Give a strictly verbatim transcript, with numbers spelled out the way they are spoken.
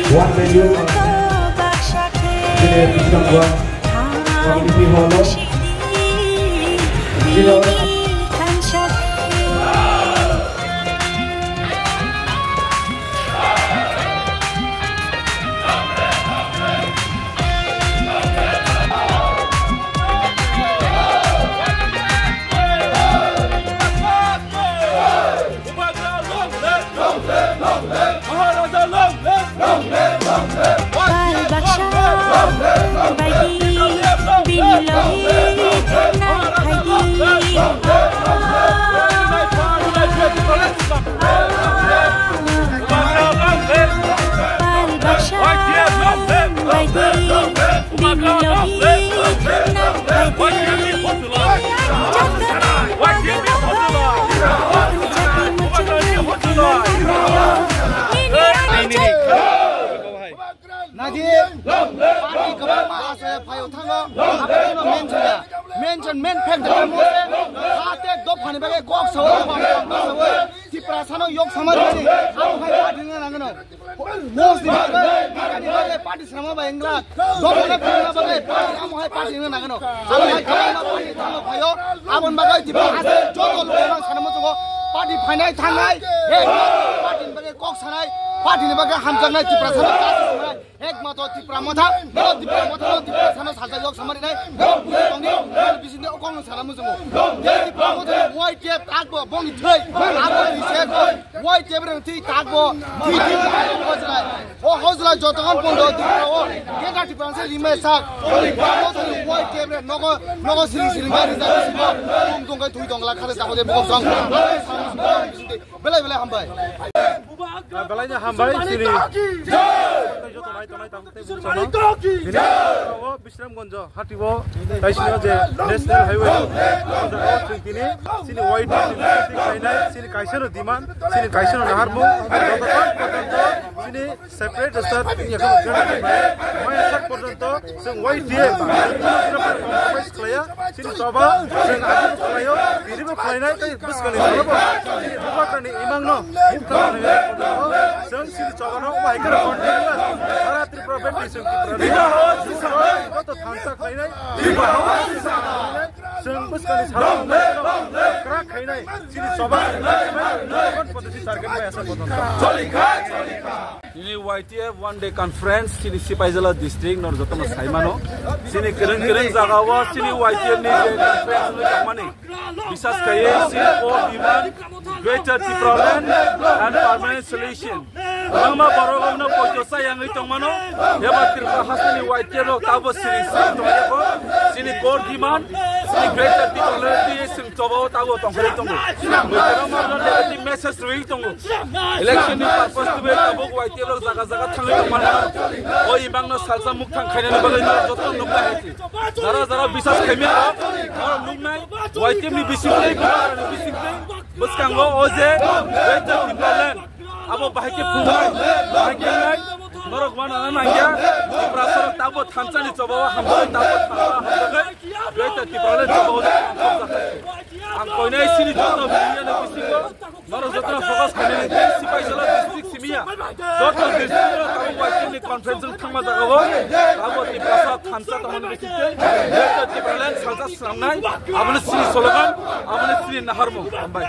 One million. Sini Bishramganj Community Hall o. Sini Pal baksa baidi bini logi thangna phaidi. Pal baksa baidi bini logi thangna phaidi. Naji, party kwbangma asai phaio thango, abono mention ya. Mention, main fact da mo se, hate dophani bagwi kok sao, kok sao, Tiprasano yok samari mani, abo hai party nang nangno. Mosni bagwi, party bagwi, party sama ba engla, dophani bagwi, party amo hai party nang nangno. Abo hai kwbangma party thango phaio, aboni bagwi Tiprasa joto lokono sana muchungo, party phainai thangnai, he, party ni bagwi kok sanai, party ni bagwi hamjaknai Tiprasano kok sanai. Ekmatro Tipra Motha, no Tipra Motha, no Tiprasano salsa yok samari nai, no buji tongni, no bisingni okong no sana muchungo. Je Tipra Motha ni Y T F takbo bongni thwi, takbo ni se ko, Y T F rang thwi takbo, thwi thwi takbo hojlai. O hojlai jotokan pondo Tipra o, keta Tipra se rimai sak. Tipra Motha ni Y T F re nogo, nogo siri siri mari jani simo. Tum tum kai thwi tongla khare tako je bokok jang. Belai belai hambai. Belai no hambai sini. Joto nai tongnai tamo tei bwsano. Sini o Bishramganj hati o tai sini o je National Highway o jaga o chwng tini sini Y T F ni meeting khlainai, sini kaisa no demand, sini kaisa no naharmung, joto kan porjonto sini separate state ni ekhono joto khlainai. Maya sak porjonto chwng Y T F compromise khlaiya. Chini choba, chwng agini khlaio, tinibo khlainai tei bwskangni khlaibo. Chini bubagrani imangno mukta khlainai. Chwng chini chobano omo hai kheno continue. Sara Tripura bebdi chwng Tripura ni joto thansa khlainai. Chwng bwskangni salsa krak khainai. Chini choba, kon poti target bai asa bono. Nini Y T F one day conference, chini Sipaijala district, nor jotono saimano. Chini kereng kereng jaga o, chini Y T F ni je conference no tongmani. Bisas kaiye, chini core demand, Greater Tipraland and permanent solution. Nangma borok no poito sa yangwi tongmano. Eba Tripura hasteni Y T F rok tabo siri siri tongya ko. Chini core demand, chini Greater Tipraland, chini choba o tabo tongkhai tongo. Mwkhwrang mano negative message rwi tongo. Election ni purpose twi tabuk Y T F rok jaga jaga thangwi tongmano. O imang no salsa mukthang khainani bagwi no joto nukna hai se. Jara jara bisas khaimya rok, oro nuknai Y T F ni bising tei, ni bising tei, bwskango o je Greater Tipraland. Abo bahai khe phungnai, bahai khe nai, norok wana na nangya, Tiprasa rok tabo thansa ni choba o hamjagwi, tabo thansa hamjagwi, Greater Tipraland choba o hamjagwi. Ang koinai sini joto media ni bisingo, norok joto focus khainani tei Sipaijala district simiya. Joto district rok tabuk Y T F ni conference rok thangma jaga o. Abo Tiprasa thansa tongmani bising tei, Greater Tipraland salsa swnamnai, abono sini slogan, abono sini naharmung. Hambai.